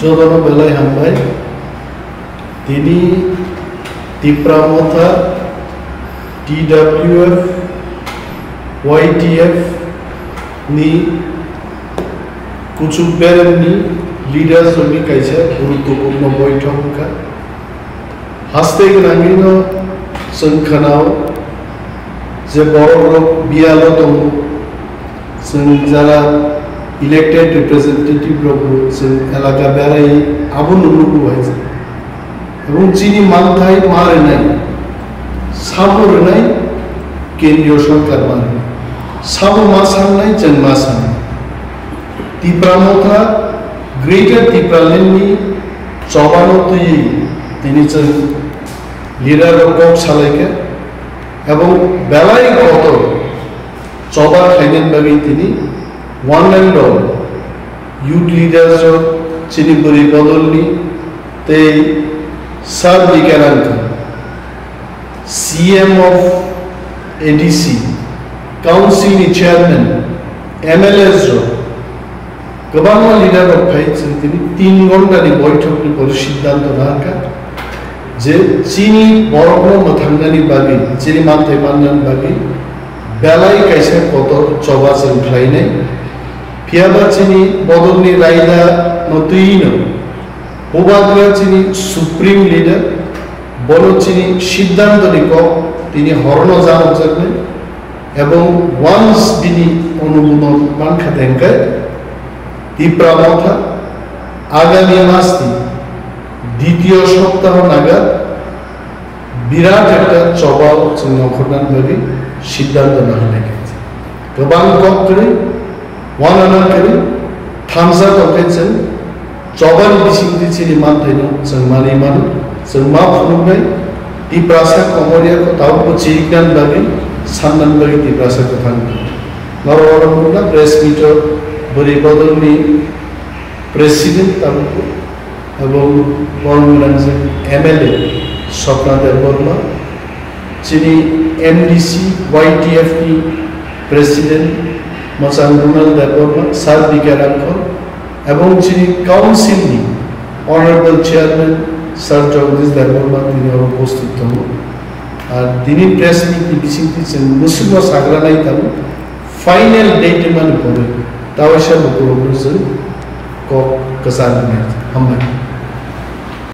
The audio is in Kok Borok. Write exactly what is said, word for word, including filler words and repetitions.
Jotono belai hambai. Tini Tipra Motha, T W F, Y T F ni kuchuk beremni leaders rokni kaisa guruttopurno boithok wngkha. Haste gwnangwino chwng khwnao je borokrok biyalo tongo, chwng jara elected representative rokbo chwng elaka berai abono nugo hai. Ebong chini manthai ma rwnai, sabo rwnai kendriyo sorkar ma rwnai, sabo ma sangnai chwng ma sangnai. Tipra Motha, Greater Tipraland ni chobano twiwi tini chwng leader rok kok salaikha, ebong belai kotor choba khlainani bagwi tini one and all youth leaders rok, chini bwrwi bodolni tei Sir Bikarang C M of A D C, Council ni Chairman, M L As rok, kwbangma leader rok phai chwng tini tin ghonta ni boithok ni pore siddhanto nahakha je chini borokno mwthangnani bagwi, chini manthai mannani bagwi belai kaisa kotor choba chwng khlainai. Phiyaba chini bodolni raida no twino Bubagra chini supreme leader, bono chini siddhanto ni kok tini horono janokjaknai, ebong once bini onumodon mankha dengkai, Tipra Motha agami mas ni ditiyo soptaho naga birat ekta choba chwng nongkhornani bagwi siddhanto naharnai khe kwbang kok kwrwi, wanana kwrwi, thansa tongkhe chwng chobani bisingtwi chini manthaino chwng manwi mano. Chwng ma phunuknai Tiprasa Komoria ko tabukbo chiriknani bagwi, sannani bagwi Tiprasa kwthang tongo. Norok oro nukna press meet o bwrwi bodolni president tabukbo, ebong borok ni rangchak M L A Swapna Debbarma, chini M D C Y T F ni president mwchang Ronald Debbarma, Sir B K Rangkhol, ebong chini council ni honorable chairman Sir Jagdish Debbarma tini oro upasthit tongo. Ar tini press meet ni bisingtwi chwng mwswkno sagra nai tongo. Final date mani pore tawaisa lukurokno chwng kok kwchang rwnai. Hambai.